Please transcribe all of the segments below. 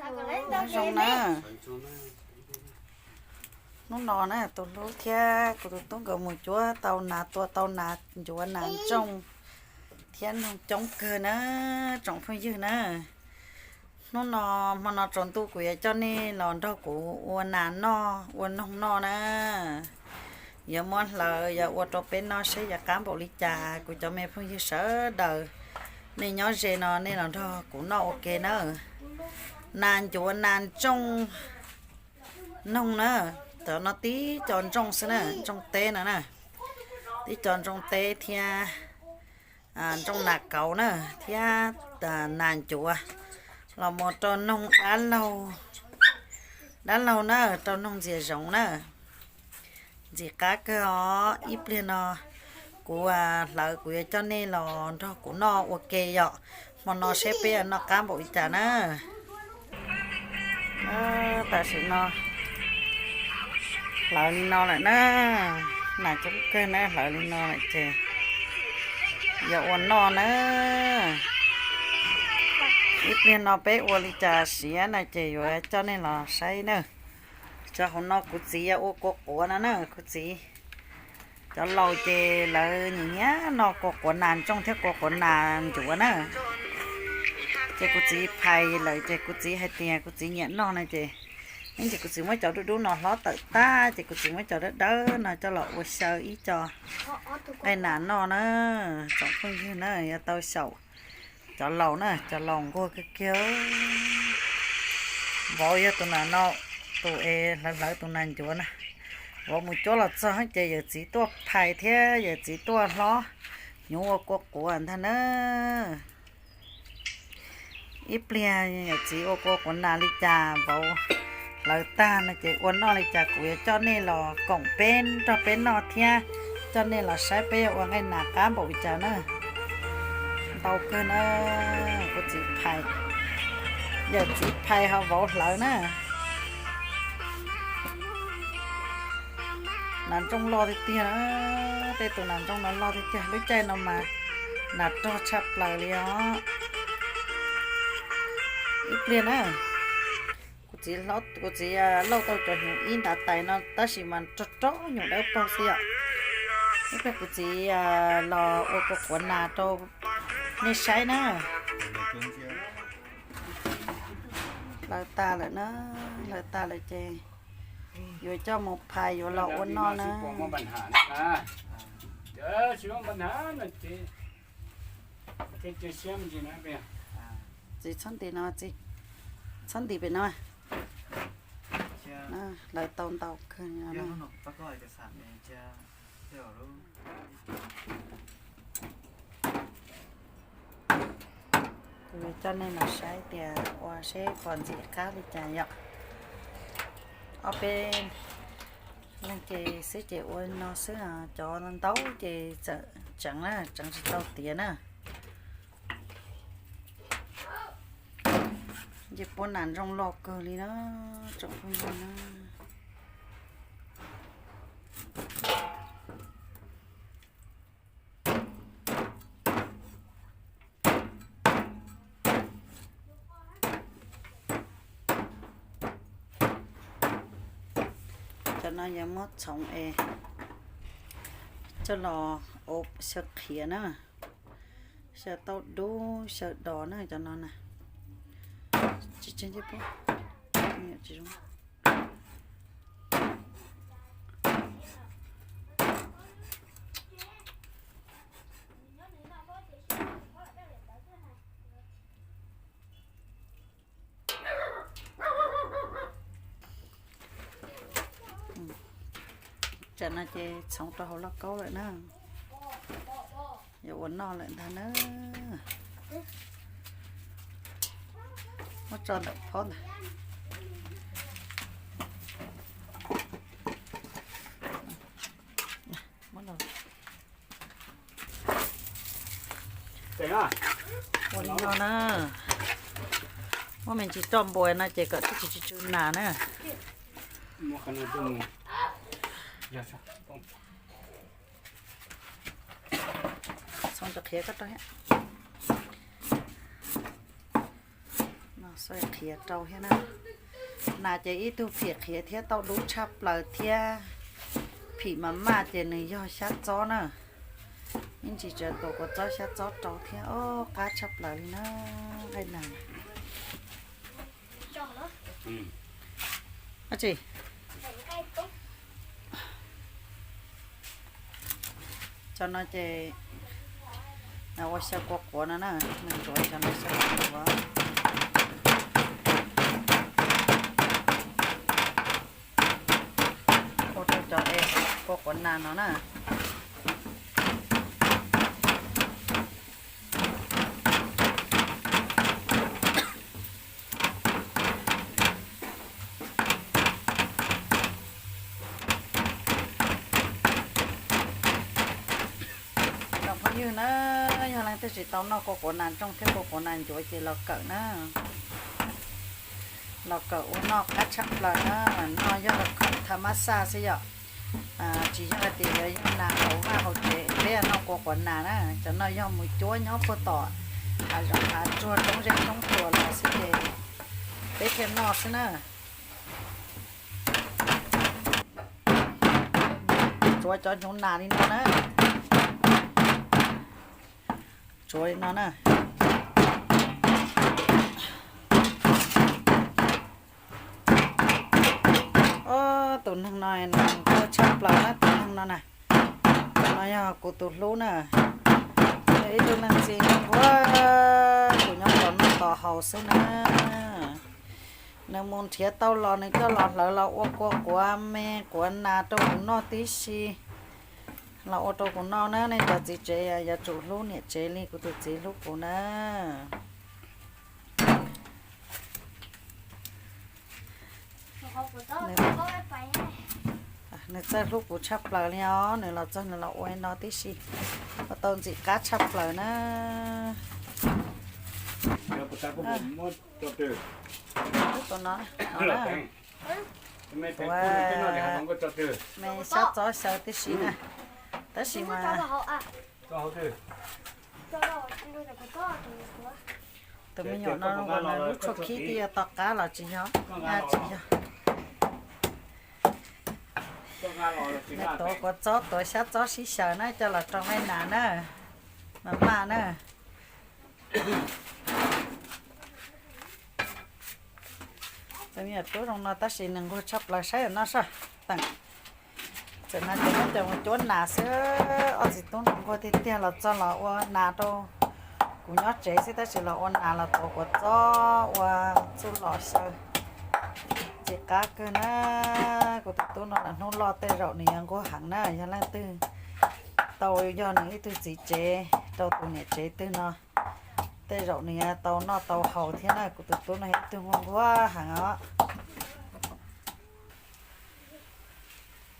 Nyob zoo na. Hnub no na tus hlub thiab kuv tus tub nkawd mus cuab tau nas, tua tau nas ncuav nas ntsooj thiab noog coob kawg na, tsoom phooj ywg na. Hnub no hmo no tsaus ntuj kuv yuav coj nej los nrog kuv ua nas noj ua noog noj na. Yuav muab hlawv yuav ua rau peb noj seb yuav qab npaum li cas kuv cov me phooj ywg sawv daws. Nej nyob ze no nej los nrog kuv noj ua ke na. Nas ncuav nas ntsooj noog na. Cov no tib co ntsooj xwb na, ntsooj teb no na. Tib co ntsooj teb thiab ntsooj nas kauv na, thiab nas ncuav los mus rau noog dab laug, dab laug na, rau noog ntxias zoov na. Ntxim qab kawg os. Ib pliag no kuv hlawv kuv yuav coj nej los nrog kuv noj ua ke yom. Hmo no seb peb yuav noj qab npaum li cas na. Tam sim no hlawv li no lawm na, nas coob kawg na, hlawv li no lawm ces yuav ua noj na. Ib pliag no peb ua li cas siav na ces yuav coj nej los saib na. Cov hauv no kuv txiv yuav ua kua quav no na, kuv txiv. Cov laus ces lawv nyiam nyiam noj kua quav nas ntsooj thiab kua quav nas ncuav na. Ces kuv txiv phais lawm ces kuv txiv hais tias kuv txiv nyiam noj no ces, ib ntsis kuv txiv muab cov dub dub no hlob tawm tag ces kuv txiv muab cov dawb dawb no coj los ua xyaw ib co nqaij nas noj na. Tsoom phooj ywg na, yuav tau xyaum cov laus na, cov laus nquag kiag kiag. Vauv yog tus nas no, tus es hlawv hlawv tus nas ncuav na. Vauv mus cuab los txog ces yawm txiv tuaj phais thiab yawm txiv tuaj hlob hnyuv ua kua quav ntag na. Ib pliag yawm txiv ua kua quav nas li cas, vauv hlawv tag no ces ua noj li cas kuv yuav coj nej los koom peb nrog peb noj thiab coj nej los saib peb yuav ua nqaij nas qab npaum li cas na. Ntau kawg na, kuv txiv phais, yawm txiv phais ho vauv hlawv na. Nas ntsooj loj tiag tiag na, tej tus nas ntsooj no loj tiag tiag, lub caij no mas nas rog tshaj plaws li os. Ib pliag na, kuv txiv, kuv txiv lauj tau cov hnyuv ib ntav tais no tab sis mas rog rog nyuam dawb paug xwb yom. Ib pliag kuv txiv los ua kua quav nas rau nej saib na. Hlawv tas lawm na, hlawv tas lawm ces yuav coj mus phais yuav los ua noj na. Txiv txhob ntim no, txiv txhob ntim pem no. Hlawv tau ntau kawg. Kuv yuav coj nej los saib tias ua seb puas ntxim qab li cas yom. Ob peb leeg ces xwb ces ua no xwb, cov ntau ces txawm tseev na, tseev tsis tau tiav na. Nce puab nas ntsooj loj kawg li na, tsoom phooj ywg na. Cov no yuav muab txhoov es coj los ua xyaw qhiav na, xyaw tauj dub xyaw dos na cov no na. Tsis tseeb ces puab tsis zoo. Tam no ces txhoov rau hauv lauj kaub lawm na. Yuav ua noj lawm ntag na. Muab tso ntawm phob ntag. Ua li no na, muab me ntsis toj npua no ces kom tsis tsw tsw nas na. Txhoov cov qhiav ko rau thiab. Xuas qhiav rau thiab na. Nas ces ib tug phim qhiav thiab tau dub tshaj plaws thiab. Phim mas maj ces nws yog xyab txob na. Ib ntsis tseem tuav kua txob xyab txob rau thiab, o, qab tshaj plaws li na. Nqaij nas. Cov no ces ua xyaw kua quav no na, nws ntxuav cov no xyaw kua quav. Ua rau cov es kua quav nas no na. Cov phooj ywg na, yog leej twg tsis tau noj kua quav nas ntsooj thiab kua quav nas ncuav ces los kawm na. Los kawm ua noj qab tshaj plaws na, noj yog khoom tha mab xaj xwb yom. Tsis yog hais tias yuav yog nas hauv vaj hauv tsev, peb noj kua quav nas na, cov no yog mus cuab nyob puag tom hav zoov hav tsuag roob zeb roob tsuas los xwb ces peb thiaj noj xwb na. Tsuav cov hnyuv nas li no na. Tsuav li no na. Tus neeg no nquag tshaj plaws na, tus neeg no na. Tus no yog kuv tus hlub na. Yog ib tug neeg txiv nquag, kuv nyob tos noj tos haus xwb na. Nws mus nrhiav tau los nws coj los hlawv los ua kua quav me quav nas rau kuv noj tib si. Los ua rau kuv noj na, nej cov txiv tsev yuav tsum hlub niam tsev li kuv tus txiv hlub kuv na. Nws txawj hlub kuv tshaj plaws li os, nws los txog nws los ua li no tib si, ua tau ntxim qab tshaj plaws na. Tus no, tus no, me xyab txob xyaw tib si na, tab sis mas tus me nyuam no uas nws lub tshuaj khib twb yuav to qab los tsis yog, tsis yog. Nws tuav kua txob tuav xyab txob sib xyaw na coj los rau nqaij nas na, mas maj na. Tus me nyuam tub zoo no tab sis nws nquag tshaj plaws, saib ntawm no soj teem. Txawm no ces muab coj mus cuab nas xwb, ob txiv tub no nquag tiag tiag los txog los ua nas rau kuv nyob tsev xwb tab sis los ua nas los tuav kua txob ua txuj lom xyaw. Ntxim qab kawg na, kuv tus tub no hnub loj tej zaum nws yuav nquag heev na, yog leej twg tau yog nws ib tug txiv tsev rau tus niam tsev twg no, tej zaum nws yuav tau noj tau haus thiab na, kuv tus tub no yog ib tug nquag nquag heev os.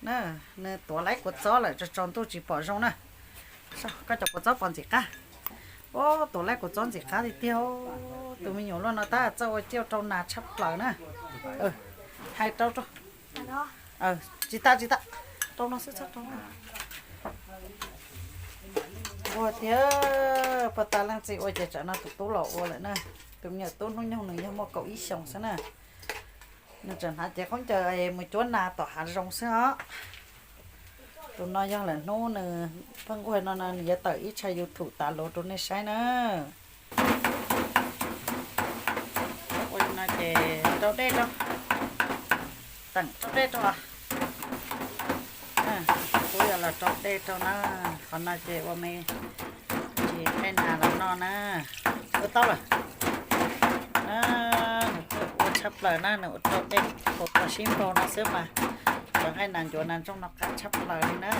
Nws tuav laib kua txob lawm tsaus ntuj tsis pom zoo na. Koj cov kua txob pom ntxim qab. Ub, tuav laib kua txob ntxim qab tiag tiag. Tus me nyuam luaj no tab txawj ua ciaj rau nas tshaj plaws na. Hais rau rau. Tsis tas tsis tas, rau no xwb txhob rau no. Ua tiag, puag ta leej txiv ua ces tsam no tus tub los ua lawm na. Tus me nyuam tub hnub nyoog nws yog muaj kaum ib xyoos xwb na. Nws tseem hnav cev khaub ncaws mus cuab nas tom hav zoov xwb os. Tus no yog lawm hnub nws pheej nquag no no nws yuav tawm ib tsha YouTube tas luv rau nej saib na. Ua li no ces rau dej rau, teem rau dej rau. Kuv yuav los rau dej rau na, qhov no ces ua me ntsis nqaij nas los noj na. Ua tau lawm. Nws ua tshaj plaws na, nws ua rau dej qhuav qhuav sib npaug no xwb mas cov nqaij nas ncuav nas ntsooj no qab tshaj plaws li na.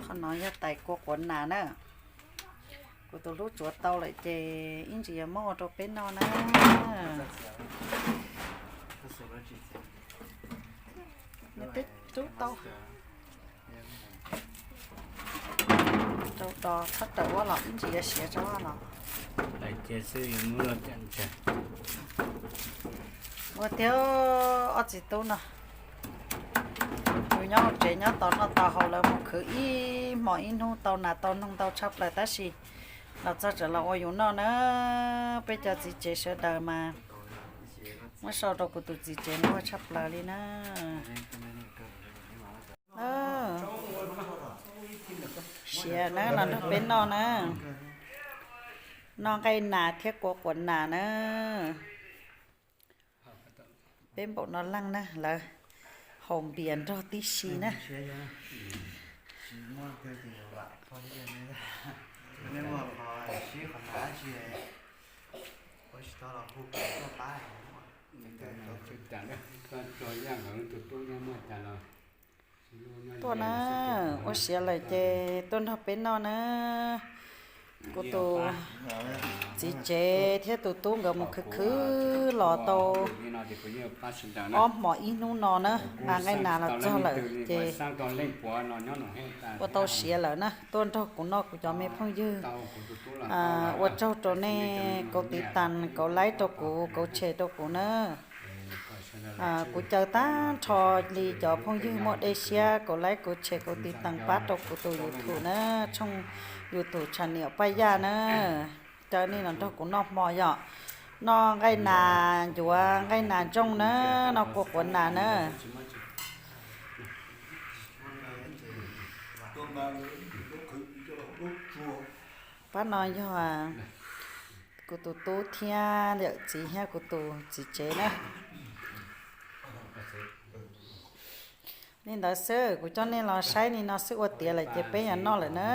Qhov no yog tais kua quav nas na. Kuv tus hlub tsuav tau lawm ces ib ntsis yuav muab ua rau peb noj na. Nws twb rub tau. Rau dos txhob raws ua los ib ntsis yuav siav rau los. Ua tiag, ob txiv tub no, yus nyob hauv tsev nyob tos noj tos haus, lawv mus khwv ib hmos ib hnub tau nas tau noog ntau tshaj plaws tab sis Los txog tseem los ua yus noj na, peb cov txiv tsev sawv daws mas muab sau rau kuv tus txiv tsev nquag tshaj plaws li na. Siav na, los nrog peb noj na, noj nqaij nas thiab kua quav nas na. Peb npaum no leej na, lawv haus npias nrog tib si na. Tuaj na, ua siav lawm ces tuaj nrog peb noj na. Kuv tus txiv tsev thiab tus tub nkawd mus khwv khwv los tau ob hmos ib hnub no na, nas nqaij nas los txog lawm ces ua tau siav lawm na, tuaj nrog kuv noj kuv cov me phooj ywg. Ua tsaug rau nej kauv tiv tas, kauv laib rau kuv, kauv tshem rau kuv na. Kuv caw tag nrho li cov phooj ywg muaj dej siab kauv laib kauv tshem kauv tiv tas pab rau kuv tus YouTube na, tshooj YouTube Tshaj Niam Paj Yaj na. Caw nej los nrog kuv noj hmo yom, noj nqaij nas ncuav nqaij nas ntsooj na, noj kua quav nas na. Pab no yog kuv tus tub thiab yawm txiv thiab kuv tus txiv tsev na. Li ntawd xwb, kuv coj nej los saib li no xwb ua tiav lawm ces peb yuav noj lawm na.